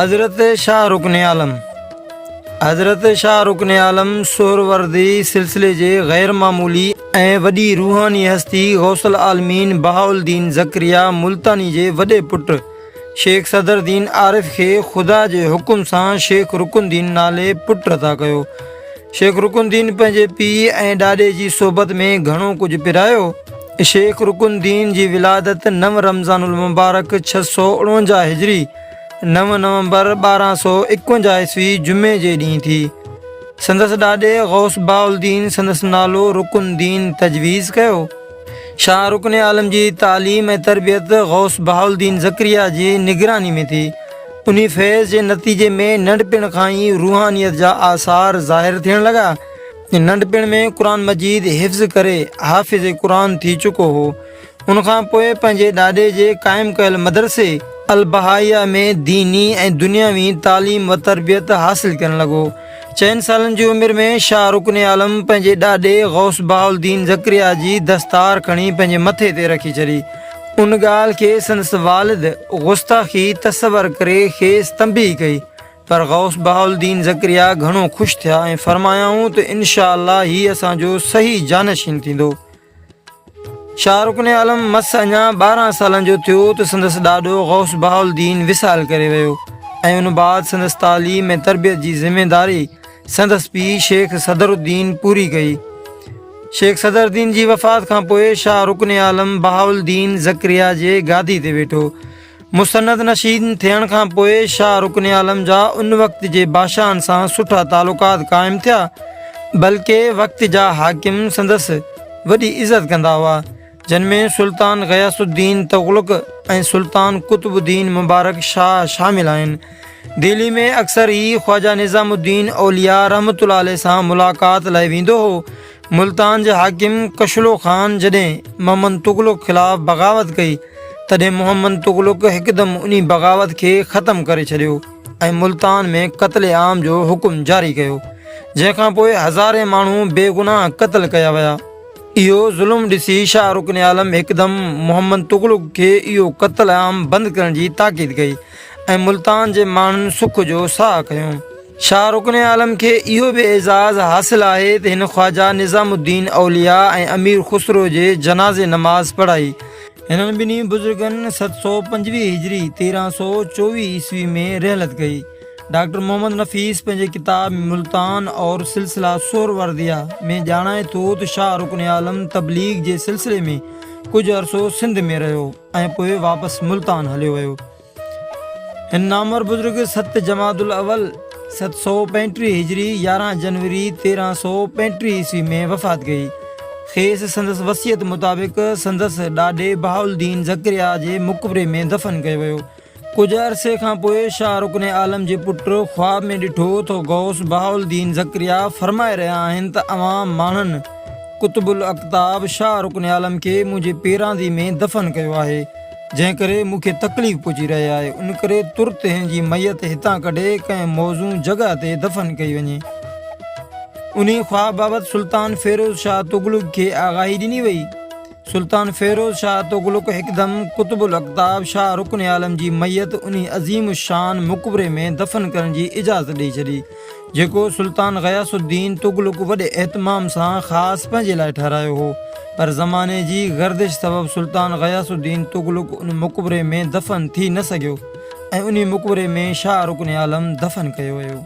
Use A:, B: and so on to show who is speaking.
A: حضرت شاهه رڪن عالم، حضرت شاهه رڪن عالم سهروردي سلسلي جي غير معمولي ۽ وڏي روحاني هستي غوث العالمين بهاءالدين زڪريا ملتاني جي وڏي پٽ شيخ صدرالدين عارف کي خدا جي حڪم سان شيخ رڪن الدين نالي پٽ عطا ڪيو. شيخ رڪن الدين پنهنجي پيء ۽ ڏاڏي جي صحبت ۾ گهڻو ڪجهه پرايو. شيخ رڪن الدين جي ولادت نو رمضان المبارڪ 649 هجري، نو نومبر 1251 عيسوي جمعي جي ڏينهن ٿي. سندس ڏاڏي غوث بهاءالدين سندس نالو رڪن الدين تجويز ڪيو. شاهه رڪن عالم جي تعليم ۽ تربيت غوث بهاءالدين زڪريا جي نگراني ۾ ٿي. انهي فيض جي نتيجي ۾ ننڍپڻ کان ئي روحانيت جا آثار ظاهر ٿيڻ لڳا. ننڍپڻ ۾ قرآن مجيد حفظ ڪري حافظ قرآن ٿي چڪو هو. ان کان پوء پنهنجي ڏاڏي جي قائم ڪيل مدرسي البهائيه ۾ ديني ۽ دنيوي تعليم و تربيت حاصل ڪرڻ لڳو. چئن سالن جي عمر ۾ شاهه رڪن عالم پنهنجي ڏاڏي غوث بهاءالدين زڪريا جي دستار کڻي پنهنجي مٿي تي رکي ڇڏي. ان ڳالهه کي سندس والد گستاخي تصور ڪري کيس تنبيهه ڪئي، پر غوث بهاءالدين زڪريا گهڻو خوش ٿيا ۽ فرمايائون ته انشاء الله هي اسان جو صحيح جانشين ٿيندو. شاهه رڪن عالم مس اڃا 12 سالن جو ٿيو ته سندس ڏاڏو غوث بهاءالدين وصال ڪري ويو ۽ ان بعد سندس تعليم ۽ تربيت جي ذميداري سندس پيء شيخ صدرالدين پوري ڪئي. شيخ صدرالدين جي وفات کان پوء شاهه رڪن عالم بهاءالدين زڪريا جي گادي تي ويٺو. مسند نشين ٿيڻ کان پوء شاهه رڪن عالم جا ان وقت جي بادشاهن سان سٺا تعلقات قائم ٿيا، بلڪه وقت جا حاڪم سندس وڏي عزت ڪندا هئا، جن ۾ سلطان غياث الدين تغلق ۽ سلطان قطب الدين مبارڪ شاهه شامل آهن. دهلي ۾ اڪثر هي خواجه نظام الدين اولياء رحمة الله عليه سان ملاقات لاء ويندو هو. ملتان جي حاڪم ڪشلو خان جڏهن محمد تغلق خلاف بغاوت ڪئي، تڏهن محمد تغلق هڪدم انهي بغاوت کي ختم ڪري ڇڏيو ۽ ملتان ۾ قتل عام جو حڪم جاري ڪيو، جنهن کان پوء هزارين ماڻهو بيگناهه قتل ڪيا ويا. اهو ظلم ڏسي شاهه رڪن عالم هڪدم محمد تغلق کي اهو قتل عام بند ڪرڻ جي تاڪيد ڪئي ۽ ملتان جي ماڻهن سک جو ساهه کنيو. شاهه رڪن عالم کي اهو به اعزاز حاصل آهي ته هن خواجه نظام الدين اولياء ۽ امير خسرو جي جنازي نماز پڙهائي. هنن ٻنهي بزرگن 725 هجري 1324 عيسوي ۾ رحلت ڪئي. ڊاڪٽر محمد نفيس پنهنجي ڪتاب ملتان اور سلسله سهرورديه ۾ ڄاڻائي ٿو ته شاهه رڪن عالم تبليغ جي سلسلي ۾ ڪجهه عرصو سنڌ ۾ رهيو ۽ پوء واپس ملتان هليو ويو. هن نامور بزرگ ست جمادي الاول 735 هجري 11 جنوري 1335 عيسوي ۾ وفات ڪئي. کيس سندس وصيت مطابق سندس ڏاڏي بهاءالدين زڪريا جي مقبري ۾ دفن ڪيو ويو. ڪجهه عرصي کان پوء شاهه رڪن عالم جي پٽ خواب ۾ ڏٺو ته غوث بهاءالدين زڪريا فرمائي رهيا آهن ته اوهان ماڻهن قطب الاقطاب شاهه رڪن عالم کي منهنجي پيراندي ۾ دفن ڪيو آهي. جنهن ڪري مون کي تڪليف پهچي رهي آهي، ان ڪري ترت هن جي ميت هتان ڪڍي ڪنهن موزون جڳهه تي دفن ڪئي وڃي. انهي خواب بابت سلطان فيروز شاهه تغلق کي آگاهي ڏني وئي. سلطان فيروز شاهه تغلق هڪدم قطب الاقطاب شاهه رڪن عالم جي ميت انهي عظيم الشان مقبري ۾ دفن ڪرڻ جي اجازت ڏئي ڇڏي. جيڪو سلطان غياث الدين تغلق وڏي اهتمام سان خاص پنهنجي لاء ٺهرايو هو، پر زماني جي گردش سبب سلطان غياث الدين تغلق ان مقبري ۾ دفن ٿي نه سگهيو ۽ انهي مقبري ۾ شاهه رڪن عالم دفن ڪيو ويو.